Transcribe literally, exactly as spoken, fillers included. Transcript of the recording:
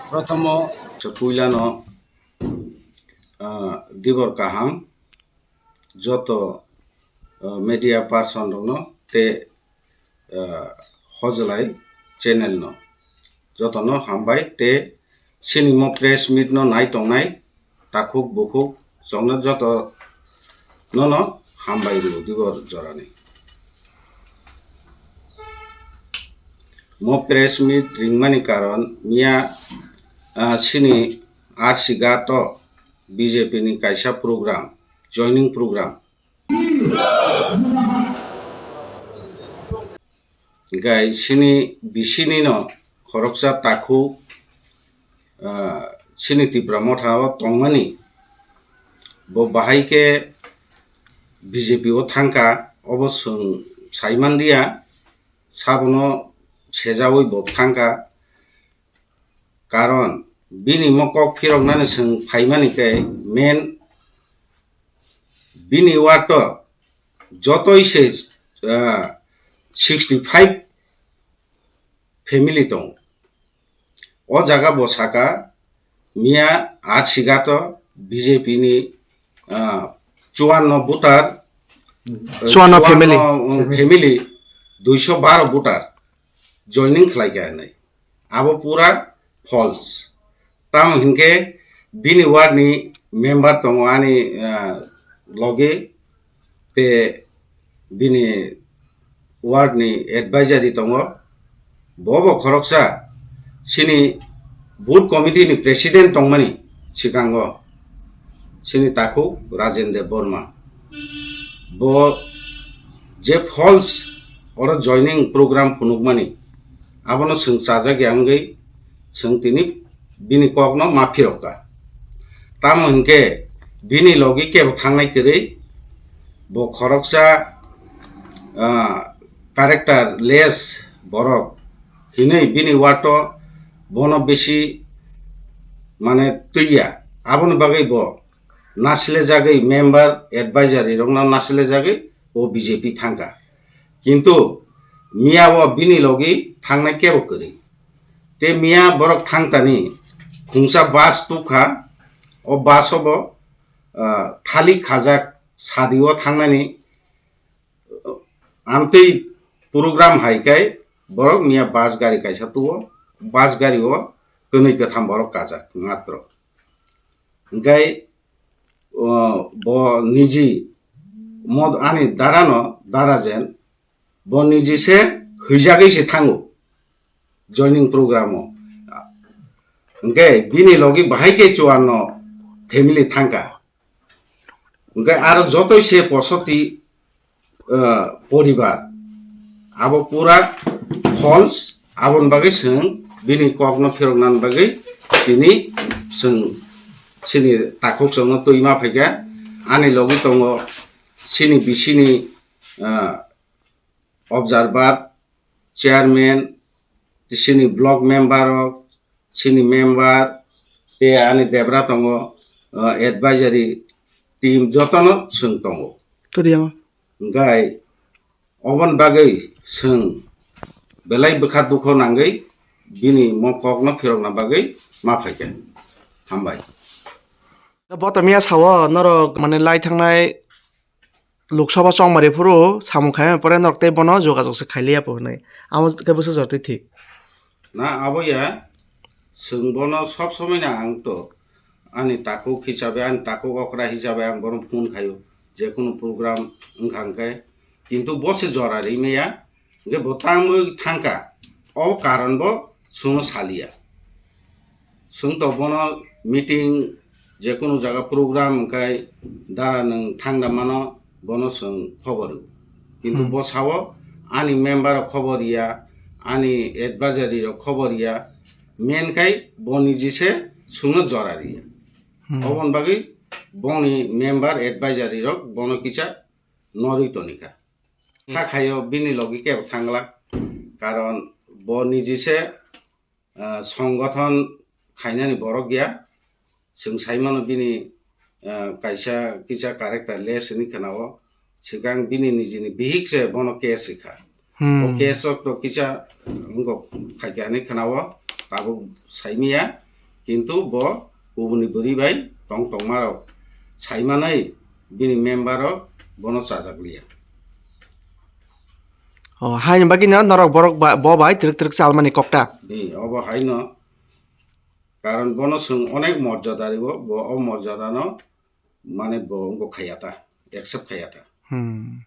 Protomo. Puilano, ah, dibor kaham joto, ah, media person rokno tei, ah, Hojlai channel no jotono hambai tei chini mo press meet no nai tongnai takhuk bukhuk chwngno joto nono hambai rw dibor jorani. Mo press meet ringmani karon miya, ah, chini R C Ghat o B J P ni kaisa program, joining program. Hingke chini bisini no khoroksa takhuk, ah, chini Tipra Motha o tongmani, bo bahai khe B J P o thangkha, obo chwng saimanliya, sabono sejaui bo thangkha. Karon bini mo kok phiroknani chwng phaimani khe main bini ward o jotoi se, ah, sixty five family tongo. O jaga bo saka miya R C Ghat o B J P ni, ah, chuanno voter, eh, Chuanno family. chuanno, um, family, duiso baro voter joining khlai kha hinwi. Abo pura false. Tamo hinkhe bini ward ni member tongo ani, ah, logi, te bini ward ni advisory tongo. Bo bo khoroksa chini booth committee ni president tongmani swkango chini takhuk Rajen Debbarma. Bo je false oro joining program phunukmani, abono chwng chajak ya wngwi chwng tini bini kokno ma phirokka. Tamo hinkhe bini logi kebo thangnai kwrwi, bo khoroksa, ah, character less borok hinwi bini wato bono bisi mane twiya. Aboni bagwi bo nasilejagwi member advisory rokno nasilejagwi o B J P thangkha. Kintu miya o bini logi thangnai kebo kwrwi. Te miya borok thangtani khungsa bus tukha, o bus o bo, ah, thalik khajak sadi o thangnani, ah, amtwi program hai kai borok miya bus gari kaisa tuo, bus gari o kwnwi kwtham borok kajak matro. Hingkai, o, bo niji mod-, ani darano, darajen, bo niji se hwijagwi se thango joining program o. Hingke bini logi bahai khe chuanno family thangkha. Hingke aro jotoi se posoti, eh, poribar. Abo pura false. Aboni bagwi chwng bini kokno phiroknani bagwi tini chwng chini takhuk chwngno twi ma phaikha. Ani logi tongo chini bisini, eh, observer, chairman, chini block member rok, chini member, tei ani debra tongo, ah, advisory team jotono chwng tongo. Hwnkhe oboni bagwi chwng belai bwkha dukho nangwi bini mo kokno phirokna bagwi ma phaikha. Hambai. Bo to miya sao norok mane lai thangnai Lok Sabha chongmari phuru samung khaimani pore norok tei bono jogajog se khailiya po hwnwi. Amo khe bwsajwk twi thik. Na abo ya, chwng bono sob somoi no ang to ani takhuk hisabe, ani takhuk okra hisabe ang bono phone khaio, je kunu program wngkha hwnkhe. Kintu bo se jora ri maya, hwnkhe bo tangwi thangkha, o karon bo chwngno saliya. Chwng to bono meeting, je kunu jaga program hwnkhe dara nwng thangda mano, bono chwng khobor rw. Kintu Hmm. bo sao ani member rok khobor ya, ani advisory rok khobor ya, men khai bo niji se chwngno jora riya. Hmm. Oboni bagwi boni member advisory rok bono kisa norwi tonikha. Hmm. Hakhaio bini logi kebo thangla, karon bo niji se, ah, songgothon khainani borok ya. Chwng sai mano bini, ah, kaisa kisa character less hwnwi khwnao. Swkang bini nijini bihik se bono case rikha. Hmm. O case rok to kisa wngkok phaikha hwnwi khwnao, tabuk saimiya. Kintu bo kubuni bwrwi bai tong tongmarok saimanai bini member rok bono chajakliya. O, haini bagwino norok borok ba-, bo bai twrwk twrwk chalmani kokta. Di, obo haino. Karon bono chwng onek morjada rwo, bo o morjadano mane bo wngkha khayata, accept khayata. Hmm.